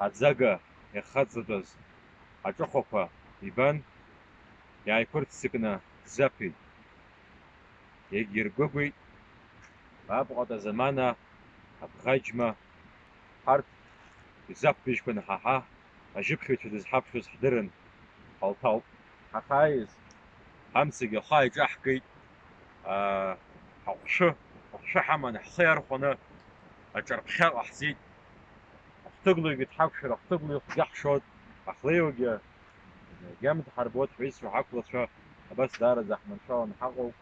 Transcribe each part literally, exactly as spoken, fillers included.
Аӡага иахаҵатәаз аҿыхәақәа ибан, иааиқәырццакны дзаԥеит. Егьиргәыгәит, апҟата замана, абӷаџьма, ҳарҭ изақәбыжьқәаны ҳаҳа, ажьыԥхьаҩцәа дызҳаԥхьоз ҳдырын, ҳалҭалт. Ҳахааиз, ҳамцагьы ахы ааиҿаҳкит, аа, ҳаҟәшәы, ҳаҟәшәы ҳаман ҳхы иархәаны аҿарԥхьа ҟаҳҵеит. Ахҭыгәлаҩгьы дҳақәшәар, ахҭыгәлаҩ хгьы ҳшот, ахлеиугьы, агьама дҳарбот, ҳҩызцәа ҳақәлацәа, абас даараӡа ҳманшәалан ҳаҟоуп.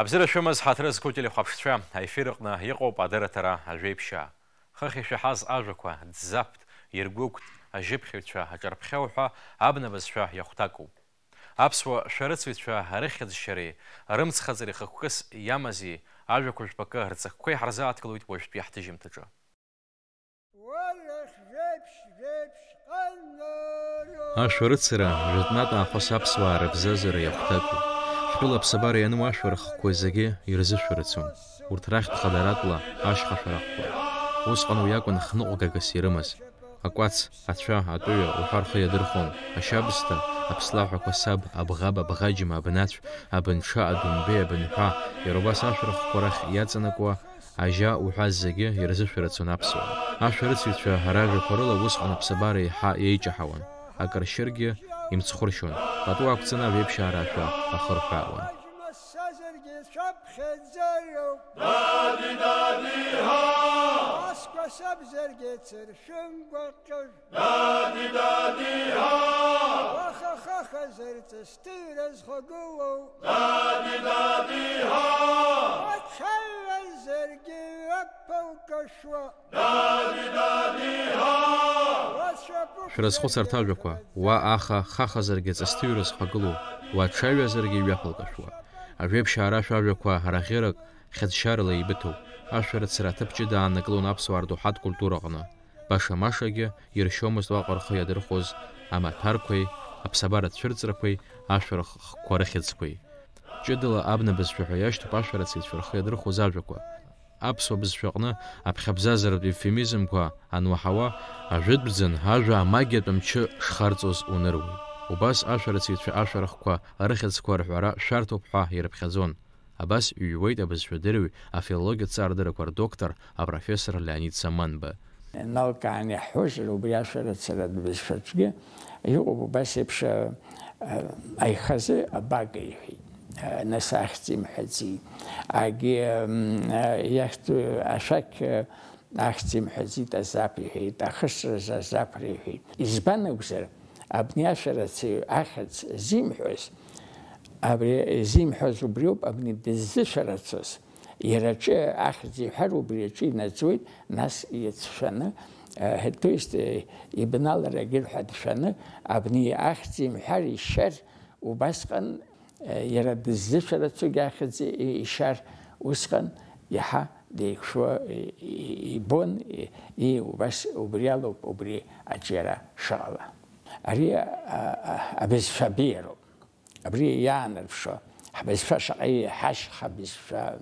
Абзиара шәымаз, ҳаҭыр зқәу телехәаԥшцәа, аефир аҟны иҟоуп адырраҭара Ажәеиԥшьаа. Хыхь ишәаҳаз ажәақәа, ӡӡаԥт, иргәыгәт, ажьыԥхьаҩцәа, аҿарԥхьа уҳәа абна бызшәа иахәҭакуп. Аԥсуа шәарыцаҩцәа рыхьӡшьареи рымцхаҵареи хықәкыс иамази ажәақәа жәпакы рҵакқәа иҳарзааҭгылоит уажәтәи ҳҭыжьымҭаҿы. Ашәарыцара жәытәнатә аахыс аԥсуаа рыбзазара иахәҭакуп. Ҳтәыла аԥсабара иану ашәарахқәа зегьы ирзышәарыцон. Урҭ рахьтә хадаратәла ашьха шәарахқәа. Усҟан уи акәын хныҟәгагас ирымаз. Акәац, ацәа, атәыҩа уҳәа рхы иадырхон, ашьабсҭа, аԥслаҳәақәа саб, абӷаб, абӷаџьма, абнацә, абынҽа, адумбеи, абынҳәа, иара убас ашәарахқәа рахь иаҵанакуа ажьа уҳәа зегьы ирзышәарыцон аԥсуаа. Ашәарыцаҩцәа ражәақәа рыла усҟан аԥсабара еиҳа иеиҷаҳауан, акыр шьыргьы имцхәыршьон, пату ақәҵаны ажәеиԥшьаа рашәа ахырҳәаауан. Сазаргьы саԥхьаӡароуп. Дади, дади, ҳа! Аскәа сабзаргьы цыршәын гәаҟьажә. Дади, дади, ҳа! Уаха хахазар ҵысҭыҩра зхагылоу. Дади, дади, ҳа! Уаҽаҩазаргьы ҩаԥалкашуа. Дади, дади, ҳа! Уацәа Шәрызхәыц арҭ ажәақәа, уа аха хахазаргьы ҵысҭыҩра зхагылоу, уаҽаҩазаргьы ҩаԥалкашуа. Ажәеиԥшьаа рашәа ажәақәа раӷьырак хьыӡшьарала еибыҭоуп. Ашәарыцара аҭыԥ ҷыда ааннакылон аԥсуаа рдоуҳатә культураҟны. Баша-машагьы иршьомызт уаҟа рхы иадырхәоз амаҭәарқәеи, аԥсабара цәырҵрақәеи, ашәарах хкқәа рыхьӡқәеи. Ҷыдала абна бызшәа ҳәа иашьҭоуп ашәарыцаҩцәа рхы иадырхәоз ажәақәа. Аԥсуа бызшәаҟны аԥхьабзазаратә евфемизмқәа ануаҳауа, ажәытә бзан ажәа амагиатә мчы шхарҵоз уныруеит. Убас ашәарыцаҩцәа ашәарахқәа рыхьӡқәа рҳәара шәарҭоуп ҳәа ирыԥхьаӡон. Абас иҩуеит абызшәадырҩ, афилологиатә ҵарадыррақәа рдоктор, апрофессор Леонид Саманба. Налкаан иаҳҳәозар, убри ашәарыцаратә бызшәаҿгьы иҟоуп убас еиԥш, а, а, аихазы абага иҳәеит, а, нас ахьӡ имҳәаӡеит. Агьи, м, а, иахьӡу ашәақь, а, ахьӡ имҳәаӡеит, азаԥ иҳәеит, ахысразы азаԥра иҳәеит. Избан акәзар, абни ашәарыцаҩ ахьӡ зимҳәоз, абри зимҳәоз убриоуп, абни дыззышәарыцоз. Иара аҿы ахьӡ иҳәар, убри аҿы инаӡоит, нас иацәшәаны, э, то есть, э, ибналарагьы ҳәа дшәаны, абни ахьӡ имҳәар, ишьар, убасҟан, э, иара дыззышәарыцогьы ахьӡ и-, ишьар, усҟан иаҳа деиқәшәо, и-, и-, ибон, и-, и-, убас убри алоуп, убри аҿиара шыҟала. Ари, а, а, абызшәа абеиароуп. Абри иаанарԥшуа, ҳбызшәа шаҟа иҳашьха бызшәа,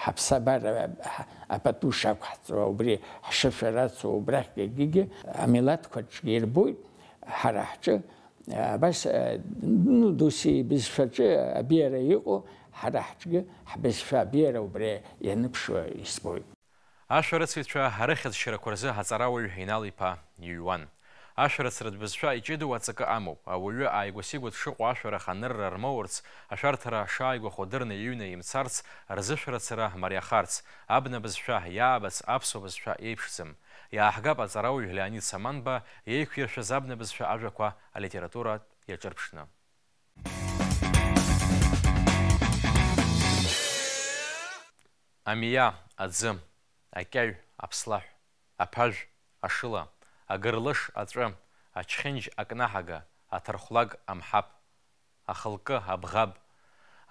ҳаԥсабара, ҳа-, апату шақәҳҵо, убри ҳшышәарацо, убрахьгьы акгьы амилаҭқәа рҿгьы ирбоит, ҳара ҳҿы, абас, ну, досу ибызшәаҿы абеиара иҟоу, ҳара ҳҿгьы ҳбызшәа абеиара убри ианыԥшуа избоит. Ашәарыцаҩцәа рыхьӡшьарақәа рзы аҵарауаҩ Инал-иԥа иҩуан. Ашәарыцаратә бызшәа иҷыдоу аҵакы амоуп. Ауаҩы ааигәа-сигәа дшыҟоу ашәарах анырра рмоурц, ашәарҭара шааигәахо дырны иҩны имцарц, рзышәарыцара мариахарц, абна бызшәа иаабац аԥсуа бызшәа еиԥшӡам. Иааҳгап аҵарауаҩ Леонид Саманба иеиқәиршәаз абна бызшәа ажәақәа алитературатә иаҿырԥшны. Амиа, аӡы, акьаҩ, аԥслаҳә, аԥажә, ашыла, агырлыш, аҵәы, ачхьынџь, акнаҳага, аҭырхәлаг, амҳаԥ, ахылкы, абӷаб,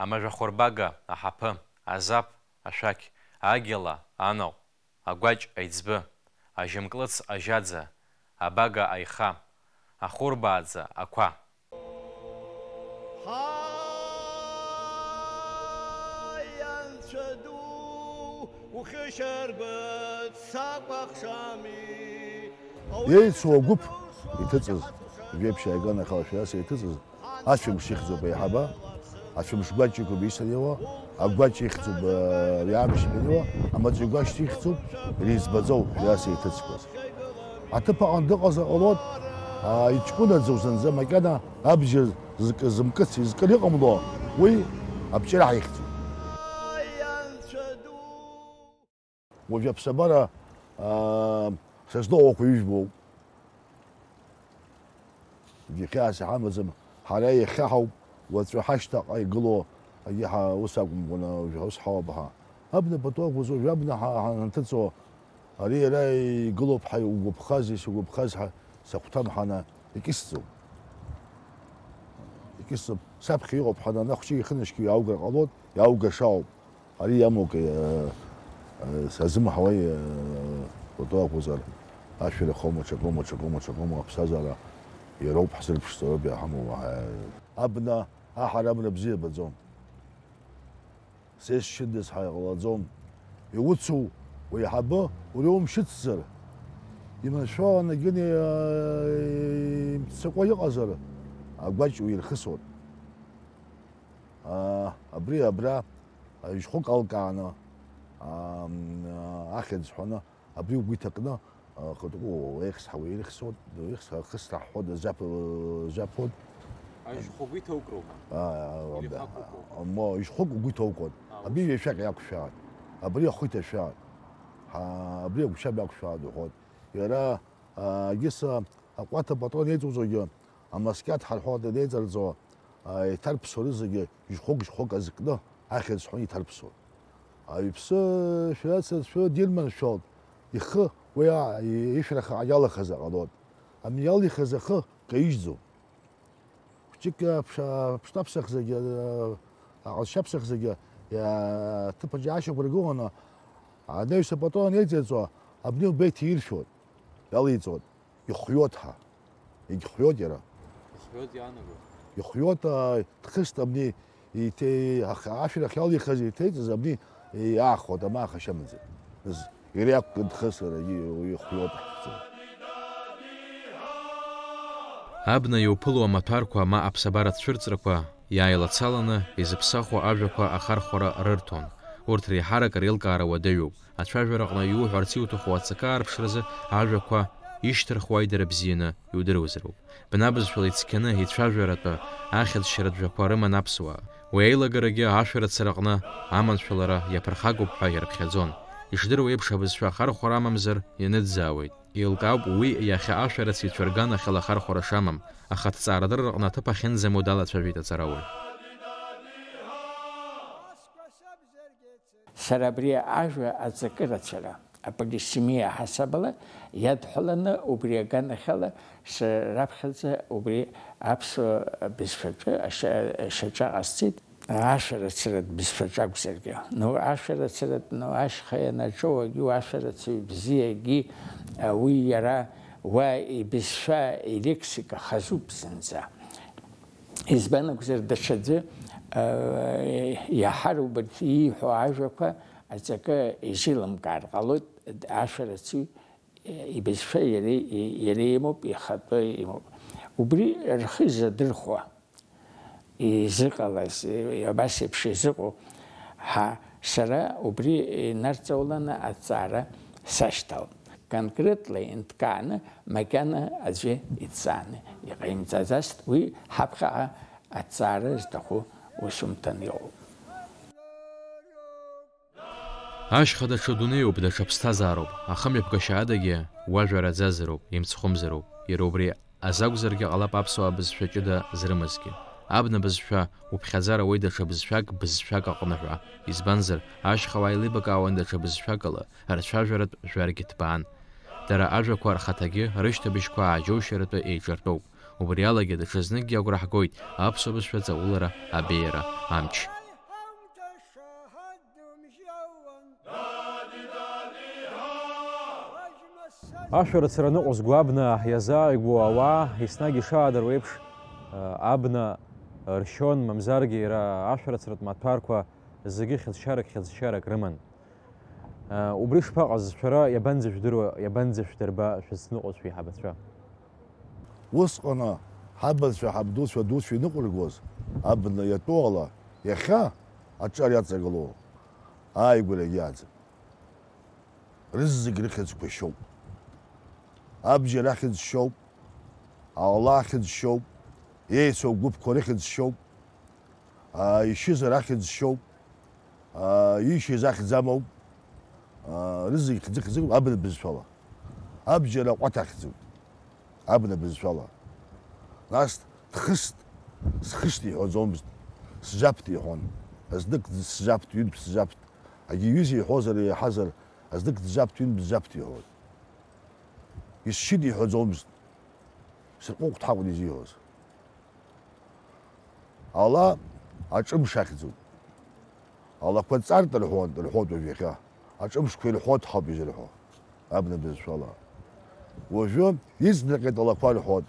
амажәахәырбага, аҳаԥы, азаԥ, ашәақь, агьала, анаҟә, агәаҷ, аиҵбы, ажьымклыц, ажьаӡа, абага, аиха, ахәырбааӡа, ақәа. Ҳаи, Анцәа ду, Ухьышьаргәыҵ сакәаҳшами. Еицу агәыԥ иҭыҵыз, жәеиԥшьаа иганахьала шәарас еиҭыҵыз, ашәымш ихьӡуп аиҳабы, ашәымш гәаҷ иқәуп исаниуа, агәаҷ ихьӡуп, э, иаамышьҭ ҳәа иуа, амаҵуҩ гәаҷ ихьӡуп, реиҵбаӡоуп шәарас еиҭыҵқәаз. Аҭыԥ аҟны дыҟазар ҟалоит, а, иҷкәынаӡоу зынӡа макьана абџьар зкы-, зымкыц, изкыр иҟамло, уи абҿиара ҳаихьӡоит. Уажә аԥсабара, аа, сазныҟәақәа ижәбоуп. Иахьа ас иҳамаӡам. Ҳара иахьа ҳауп, уаҵәы ҳашьҭаҟа игылоу, егьи ҳа-, ус акәымкәа, уажә ус ҳауп ҳа. Абна пату ақәыз, уажә абна ҳа-, ҳанҭыҵуа, ари иара игылоуп ҳа, иугәаԥхаз, исгәаԥхаз ҳа, сахәҭам ҳана, икьысӡом. Икьысӡом. Саԥхьа иҟоуп ҳана, ана хәҷык ихынашьгьы иааугар ҟалоит, иааугашаауп. Ари иамоуп, э, э, сазымҳауеи, э, пату акәзар, ашәарахома, ҽакома, ҽакома, ҽакома, аԥсҭазаара иароуп ҳзырԥшӡароуп иаҳамоу, аҳ-, абна аҳара абна бзиа баӡом. Сесшьындаз ҳәа иҟалаӡом. Иуцу уеиҳабы, уара иумшьыцзар, иманшәаланы гьыни, э, имццакуа иҟазар, агәаҷ уирхысуан. Аа, абри абра, а, ижәхәык алкааны, аа, м, а, ахьӡ ҳәаны, абри угәы иҭакны, а, хатәы уеихсҳа-, уеихсуан, уеихсҳа-, хысра ҳҳәон, зап-, заԥон. А, ижәхәагәы иҭоукроума? Аа, Или а, хакәыкәу? Мо, ижәхәык угәы иҭоукуан. А, Абри ус. Ҩашәаҟь иақәшәааит, абри ахәы иҭашәааит, ҳа, абри агәшьам иақәшәааит уҳәон. Иара, а, Гиса аҟәаҭа апатрон еиҵоуҵогьы, амаскьаҭ ҳарҳәо анеиҵарҵо, а, иҭарԥсо рызегьы жьхәык-жьхәык азкны ахьӡ ҳәа иҭарԥсо. Аҩԥсы шәарацаз шәы дирманшәалт, ихы уи а-, ишәраха иалахаз аҟалон. Амни иалихыз ахы каижьӡом. Хәҷык аԥш-, аԥштәаԥсахзаргьы, а-, аҟазшьаԥсахзаргьы, иа-, аҭыԥаҿ иаашьақәыргыланы, анаҩс апатрон еиҵеиҵо, абни лбеиҭ иршәоит, иалеиҵоит, ихҩоит ҳәа. Егьхҩоит иара. Ихҩоит иаанаго. Ихҩоит, а, дхыст абни, иҭе-, ах-, ашәарахь иалихыз, иҭеиҵаз абни, иаахәоит, амаахашьамаӡа. З-, иара иакәкын дхысыр, и-, ихҩоит ҳәа. Абна иуԥыло амаҭәарқәа ма аԥсабара цәырҵрақәа иааилацаланы изыԥсахуа ажәақәа ахархәара рырҭон. Урҭ реиҳарак реилкаара уадаҩуп. Ацәажәараҟны иуҳәарц иуҭаху аҵакы аарԥшразы ажәақәа ишьҭырхуа идара бзианы иудыруазароуп. Бна бызшәала ицқьаны ицәажәаратәы ахьӡшьаратә жәақәа рыман аԥсуаа. Уи аилагарагьы ашәарыцараҟны аманшәалара иаԥырхагоуп ҳәа иарԥхьаӡон. Ишдыруа еиԥш, абызшәа ахархәара амамзар ианыӡаауеит. Еилкаауп уи иахьа ашәарыцаҩцәа рганахьала ахархәара шамам, аха аҭҵаарадырраҟны аҭыԥ ахьынӡамоу далацәажәеит аҵарауаҩ. Сара абри ажәа аҵакы рацәара, аполисемиа ҳасабала иадҳәаланы, убри аганахьала сара раԥхьаӡа убри аԥсуа бызшәаҿы аша-, шьаҿа ҟасҵеит. Ашәарыцаратә бызшәаҿы акәзаргьы, ну, ашәарыцаратә, ну, ашьха ианаҿоуагьы, уашәарыцаҩ бзиагьы, а, уи иара уа ибызшәа, илексика хазуп зынӡа. Избан акәзар, даҽаӡәы, а, иаҳар убарҭ ииҳәо ажәақәа аҵакы изеилымкаар ҟалоит, ашәарыцаҩ ибызшәа иара, иара имоуп, ихатәы имоуп. Убри рхы изадырхәа изыҟалаз, абас еиԥш изыҟоу, ҳа, сара убри инарҵауланы аҭҵаара сашьҭалт. Конкретла инҭкааны макьана аӡәы иҭҵааны иҟаимҵаӡацт, уи ҳаԥхьаҟа аҭҵаара зҭаху усумҭан иҟоуп. Ашьха даҽа дунеиуп, даҽа ԥсҭазаароуп, ахымҩаԥгашьа адагьы уажәа раӡазароуп, имцхәымзароуп. Иара убри азакәзаргьы ҟалап аԥсуаа бызшәа ҷыда зрымазгьы. Абна бызшәа уԥхьаӡар ауеит даҽа бызшәак, бызшәак аҟны ҳәа. Избанзар, ашьхауаа еилибакаауан даҽа бызшәак ала, рцәажәаратә жәаргьы ҭбаан. Дара ажәақәа рхаҭагьы, рышьҭыбжьқәа ааџьоушьаратәы еиҿартәоуп. Убри алагьы даҽазныкгьы агәра ҳгоит аԥсуа бызшәа ҵаулара абеиара амч. Ашәарыцара ныҟәызго абна иазааигәоу ауаа, еснагь ишаадыруа еиԥш, абна ршьон, мамзаргьы иара ашәарыцаратә маҭәарқәа зегьы хьыӡшьарак, хьыӡшьарак рыман. Убри шԥаҟаз, шәара иабанӡажәдыруа, иабанӡашәдырба шәызныҟәоз шәеиҳабацәа? Усҟан ҳабацәа, ҳабдуцәа, дуцәа иныҟәыргоз абна иатәу ала, иахьа аҿар иаҵагылоу ааигәарагьы иааӡам. Рызегь рыхьӡқәа шьоуп. Абџьар ахьӡ шьоуп, Алла ахьӡ шьоуп, еицәоу гәыԥқәа рыхьӡ шьоуп, аа, ишьызар ахьӡ шьоуп, аа, ишьыз ахьӡ амоуп, аа, рызегь хьӡы-хьӡык абна бызшәала. Абџьар аҟәаҭ ахьӡуп, абна бызшәала. Нас дхыст, схыст иҳәаӡомызт, сжаԥт иҳәон. Знык сжаԥт, ҩынтә сжаԥт. Егьи ҩыза иҳәозар, еиҳазар, знык джаԥт, ҩынтә джаԥт иҳәон. Исшьит иҳәаӡомызт. Сырҟәыҟәҭ ҳакәын изиҳәоз. Ала аҿымш ахьӡуп. Алақәа ҵарт рҳәон, рҳәоит уажә иахьа. Аҿымшқәа ирҳәоит ҳауп изырҳәо, абна бызшәала. Уажәы иҵнакит алақәа рҳәоит.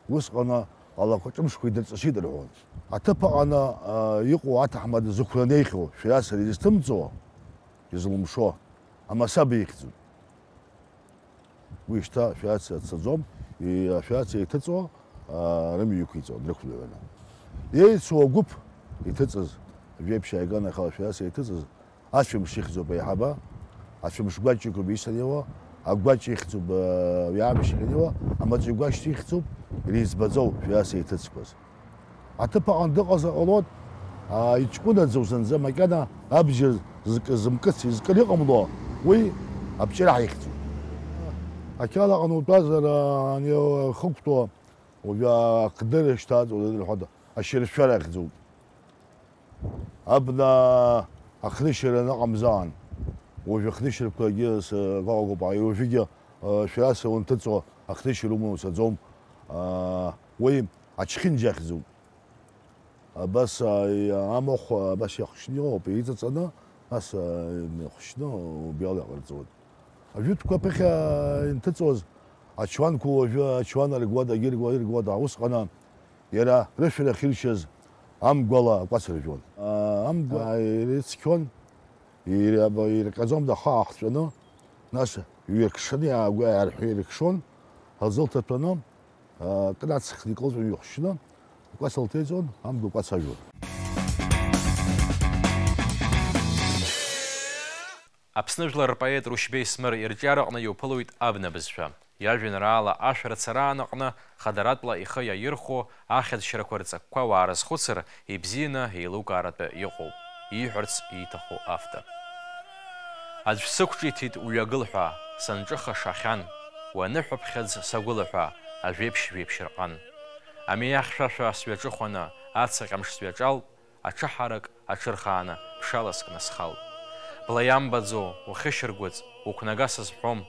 Усҟан алақәа ҿымшқәа идырҵысит рҳәон. Аҭыԥ аҟаны, а, иҟоу аҭаҳмада зықәра неихьоу, шәара сара изысҭымҵуа, изылымшо, амасаба ихьӡуп. Уи шьҭа афиациа дцаӡом, и-, афиациа иҭыҵуа, аа, рымҩа иқәиҵон, дрықәныҳәаны. Еицу агәыԥ иҭыҵыз, жәеиԥшь ааиган аха афиациа иҭыҵыз, ашәымш ихьӡуп аиҳабы, ашәымш гәаҷ иқәуп исаниуа, агәаҷ ихьӡуп, аа, уи амш ианиуа, амаҵуҩ гәашьҭ ихьӡуп, иреиҵбаӡоу афиациа иҭыҵқәаз. Аҭыԥ аҟны дыҟазар ҟалоит, аа, иҷкәынаӡоу зынӡа макьана абџьар зкы-, зымкыц, изкыр иҟамло, уи абҿиара ҳаихьӡоит. Ақьала аҟны утәазар, аа, ани хықәтәоу, уажәы ахдырра шьҭаҵоу, уажәы рҳәоит, ашьыршәара ахьӡуп. Абна ахнышьара аныҟамзаан, уажәы ахнышьарақәагьы сгәаҟ-, гәаҟ-, уажәыгьы, аа, шәара саунҭыҵуа ахнышьара уманы уцаӡом, аа, уи ачхьынџьа ахьӡуп. Абас, а, амахә, а, абас иахшьны иҟоуп, иҵаҵаны, нас, а, иахшьны убриала иҟарҵоит. Ажәытәқәа аԥыхьа инҭыҵуаз, ачуанқәа уажәы ачуан аргуада, иргуа, иргуада, усҟан иара рышәарахь иршьыз амгәала акәац ржәуан. А, амгәа ирыцқьон, ир-, аба-, ирҟьаӡомда ахы аахҵәаны, нас ҩыркшаны иаагәа-, иаарҳәы иркшон, азы лҭаҭәаны, Кнац хникылҵәан иҟәшны, акәац лҭеиҵон, амгәа акәац ажәлар. Аԥсны жәлар рпоет Рушьбеи Смыр ирҿиараҟны иуԥылоит абна бызшәа. Иажәеинраала ашәарыцара анаҟны хадаратәла ихы иаирхәо ахьӡшьарақәа рҵакқәа уаарызхәыцыр, ибзианы еилукааратәы иҟоуп, ииҳәарц ииҭаху автор. Аӡә сықәҿиҭит уҩагыл ҳәа, санҿыха шахьан, уаныҳәаԥхьыӡ сагәылаҳәа, ажәеиԥшь жәеиԥшьырҟан. Амеиа хьшәашәа сҩаҿыхәаны, ацаҟьамш сҩаҿалт, аҽаҳарак аҽырхааны, ԥшаласкны схалт. Бла иамбаӡо, ухьышьаргәыҵ, уқәнага сызҳәом,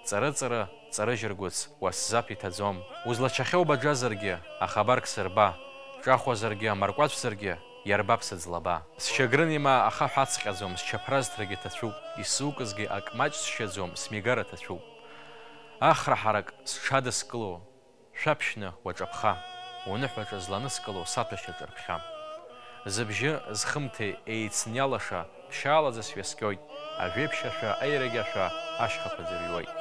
ҵарыҵара, ҵарыжьыргәыц, уасзаԥ иҭаӡом. Узлачахьоу баџазаргьы, ахабарк сырба, ҿахәазаргьы, амаркәаҵәзаргьы, иарбап сыӡлаба. Сшьагрын има ахаҳә ацҟьаӡом, счаԥразҭрагьы ҭацәуп, исзукызгьы ак маҷ сшьаӡом, смигара ҭацәуп. Ахра ҳарак сҽадыскыло, шәаԥшьны уаҿаԥха, уныҳәаҿа зланыскыло саҭәашьа ҿарԥхьа. Зыбжьы зхымҭеи еицниалаша, ԥшьаалаӡа сҩаскьоит, ажәеиԥшь ашәа, аирагь ашәа, ашьхақәа ӡырҩуеит.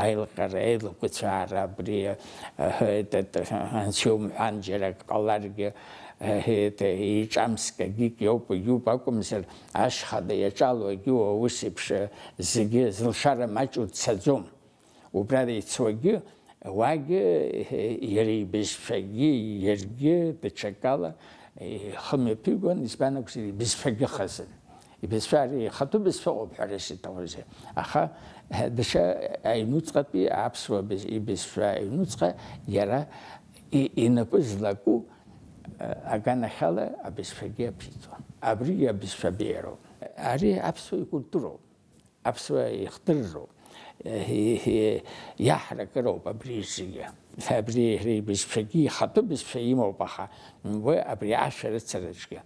Аилҟьара, аилакәыцәаара абри, э, т-, т-, анцәа умҳәан, џьара ак ҟаларгьы, э, т-, иҿамск агьык иоуп, агьуп акәымзар, ашьхада иаҿалоу агьу аус еиԥш, э, зегьы зылшара маҷу дцаӡом. Убра ицуагьы, уагьы, э, иара ибызшәагьы, иаргьы даҽакала, э, ихы мҩаԥигон, избан акәзар, ибызшәагьы хазын. Ибызшәа ари ихатәы бызшәа ыҟоуп ҳәарас иҭахузеи. Аха, э, даҽа аҩнуҵҟатәи аԥсуа быз-, ибызшәа аҩнуҵҟа иара и-, инапы злаку, э, аганахьала абызшәагьы аԥиҵон. Абригьы абызшәа беиароуп. Ари аԥсуа икультуроуп. Аԥсуа ихдырроуп, иаҳракыроуп абри зегьы. Абри иара ибызшәагьы ихатәы бызшәа имоуп, аха уи абри ашәарыцараҿгьы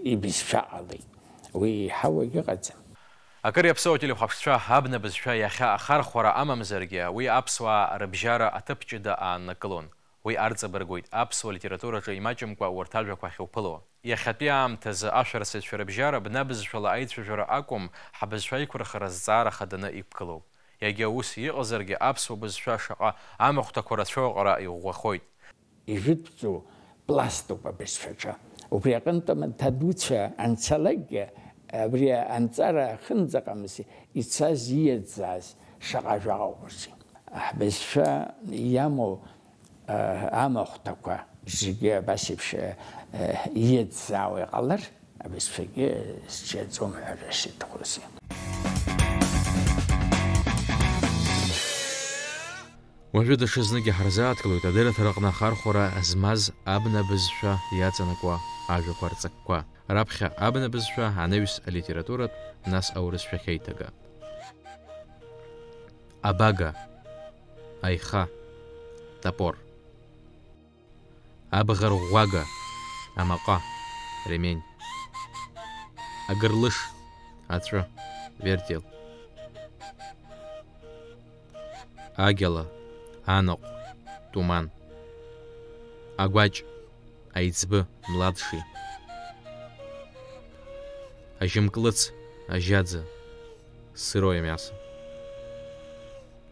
ибызшәа ҟалеит. Уи еиҳау агьыҟаӡам. Акыр иаԥсоу ателехәаԥшцәа, абна бызшәа иахьа ахархәара амамзаргьы, уи аԥсуаа рыбжьара аҭыԥ ҷыда ааннакылон. Уи арҵабыргуеит, аԥсуа литератураҿы имаҷымкәа урҭ ажәақәа ахьуԥыло. Иахьатәи аамҭазы ашәарыцаҩцәа рыбжьара бна бызшәала аицәажәара акәым, ҳбызшәа аиқәырхара зҵаара хаданы иқәгылоуп. Иагьа ус иҟазаргьы, аԥсуа бызшәа шаҟа амахәҭақәа рацәоу аҟара иӷәӷәахоит. Ижәытәӡоу пластуп абызшәаҿы. Убри аҟынтә амаҭәадуцәа анцалакгьы, абри анҵара ахьынӡаҟамзи ицаз, ииаӡааз шаҟа жәаҟа ыҟоузеи. Ҳбызшәа иамоу, а, амахәҭақәа зегьы абас еиԥш, а, а, ииаӡаауа иҟалар, абызшәагьы зҿиаӡом ҳәа рашьҭахәызи. Уажәы даҽазныкгьы ҳарзааҭгылоит адырраҭараҟны ахархәара змаз абна бызшәа иаҵанакуа ажәақәа рҵакқәа. Раԥхьа абна бызшәа анаҩс алитературатә, нас аурысшәахь еиҭага. Абага, аиха, топор. Абӷарӷәӷәага, амаҟа, ремень. Агырлыш, аҵәы, вертел. Агьала, анаҟә, туман. Агәаҷ, аиҵбы, младший. Ажьымкылыц, ажьаӡа, сырое мясо.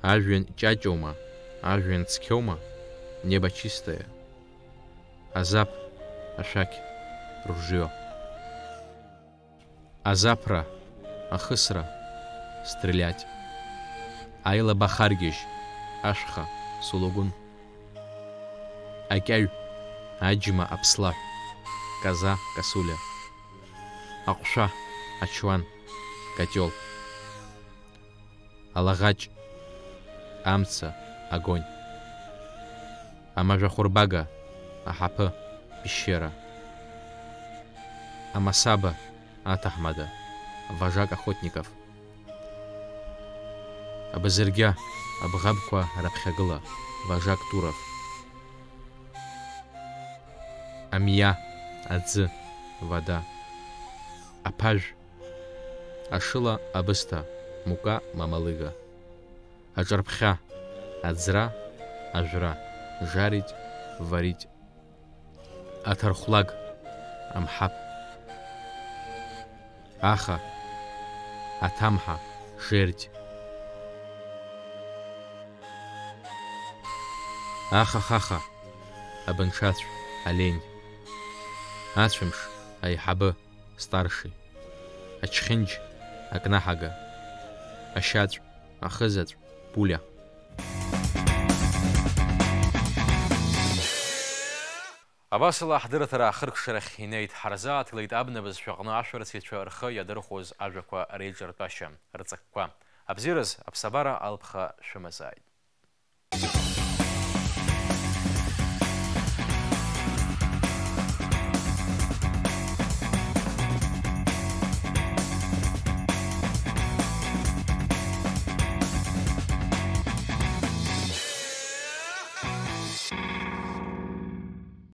Ажәҩан ҷаҷоума, ажәҩан цқьоума, небо чистое. Азаԥ, ашәақь, ружьо. Азаԥра, ахысра, стрелять. Аилаба харгьежь, ашәха, сулугун. Акьаҩ, аџьма, аԥслаҳә, коза, косуля. Аҟәшәа, ачуан, котел. Алаӷаҷ, амца, огонь. Амажәахәырбага, аҳаԥы, пещера. Амасаба, аҭаҳмада, вожак охотников. Абазыргьа, абӷабқәа раԥхьагыла, вожак Туров. Амиа, аӡы, вода. Аԥажә, ашыла, абысҭа, мука, мамалыга. Аҿарԥхьа, аӡра, ажәра, жарить, варить. Аҭархәлаг, амҳаԥ. Аха, аҭамҳа, жердь. Ахахаха, абынҽацә, олень. Ацәымш, аиҳабы, старший. Ачхьынџь, акнаҳага. Ашьаҵә, ахызаҵә, пуля. Абасала, ҳдырраҭара ахыркәшарахь инеит, ҳарзааҭгылеит абна бызшәаҟны ашәарыцаҩцәа рхы иадырхәоз ажәақәа реиҿартәашьа, рҵакқәа. Абзиараз, аԥсабара алԥха шәымазааит.